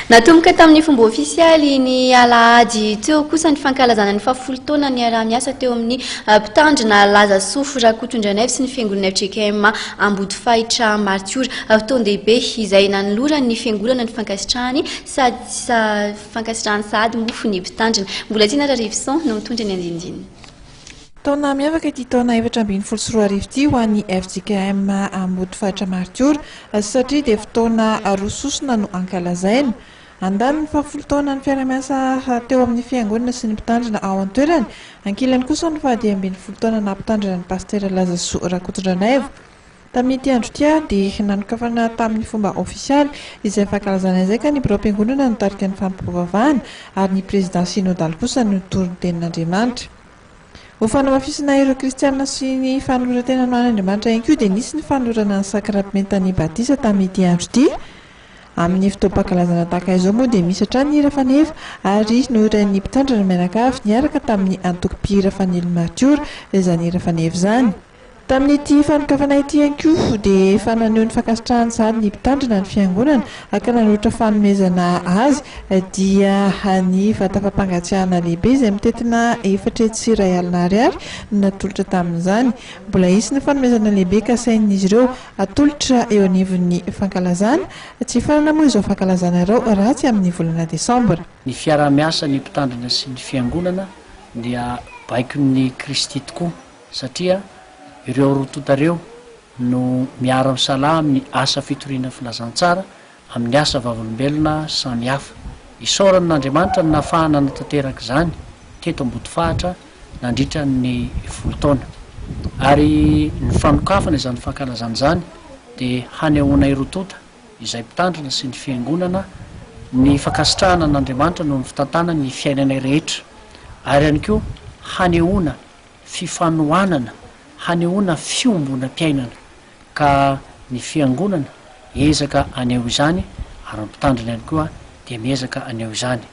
Natomboka tamin'ny fomba ofisialy ny alahady teo kosa ny fankalazana ny fahafolo taona niaraha-miasa teo amin'ny mpitandrina Lazasoa Rakotondranaivo sy ny fiangonana fjkm Ambodifahitra Martiora. Fotoan-dehibe izay nanoloran'ny fiangonana ny fankasitrahany sady fankasitrahany sahady mofo ny mpitandrina. Mbolatiana Rarivison no mitondra ny andinindininy. Taona miavaka ity taona 2014 ity ho an'ny fjkm Ambodifahitra Martiora satria dia fotoana roa sosona no ankalazaina. Andaniny fahafolo taona ny fiarahamiasa teo amin'ny fiangonana sy ny mpitandrina ao an-toerana, ankilany kosa ny faha-15 taona naha mpitandrina ny Pasitera Lazasoa Rakotondranaivo. Tamin'ity andro ity ary dia nanokafana tamin'ny fomba ofisialy izay fankalazana izay ka ny biraom-piangonana nitarika ny fanompoam-pivavahana ary ny prezidà synodaly kosa no nitory ny tenin'Andriamanitra. Ho fanamafisana ireo kristiana sy ny fanoloran-tenany ho an'Andriamanitra ihany koa dia nisy ny fanolorana ny sakramentan'ny batisa tamin'ity andro ity. Amin'ny fotoam-pankalazana tahaka izao moa dia misy hatrany ny hira faneva ary nohirain'ny mpitandrina mianakavy niaraka tamin'ny antoko mpihira Fanilo Martiora izany hira faneva izany. Tamin'ity fanokafana ity ihany koa dia efa naneho ny fankasitrahany sahady ny mpitandrina ny fiangonana ka nanolotra fanomezana azy dia ny vata fampangatsiahana lehibe izay mitentina 1400 ariary no natolotra tamin'izany. Mbola hisy ny fanomezana lehibe kasain'izy ireo atolotra eo anivon'ny fankalazana. Tsy hifarana moa izao fankalazana irao raha tsy amin'ny volana desambra. Ny fiaraha-miasan'ny mpitandrina sy ny fiangonana dia baikon'i Kristy tokoa. Satria ireo roa tonta ireo no miara-misalahy amin'ny asa fitoriana ny filazantsara, amin'ny asa vavolombelona samy hafa. Isaorana an'Andriamanitra ny nahafahana nanatanteraka izany teto Ambodifahatra nandritra ny folo taona. Ary ny fanokafana izany fankalazana izany dia hanehoanay roa tonta, izay mpitandrina sy ny fiangonana, ny fankasitrahana an'Andriamanitra noho ny fitantanany ny fiainanay rehetra, ary ihany koa hanehoana fifanohanana, hanehoana fiombonam-piainana, ka ny Fiangonana ezaka haneho izany ary ny Mpitandrina ihany koa dia miezaka haneho izany.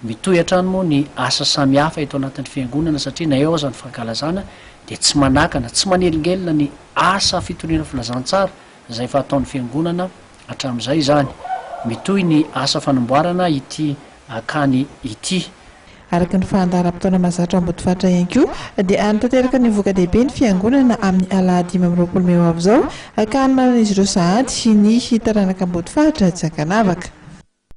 Mitohy hatrany moa ny asa samihafa eto anatin'ny Fiangonana satria na eo aza ny fankalazana dia tsy manakana, tsy manelingelina ny asa fitoriana filazantsara izay efa ataon'ny Fiangonana hatramin'izay izany. Mitohy ny asa fanamboarana ity akany ity. Araka ny fandaharam-potoana mahazatra ao Ambodifatra ihany koa dia hanatanteraka ny voka-dehibe ny fiangonana amin'ny alahady 25 mey ho avy izao ka hanomanan'izy ireo sahady ny taranaka Ambodifatra tsy ankanavaka.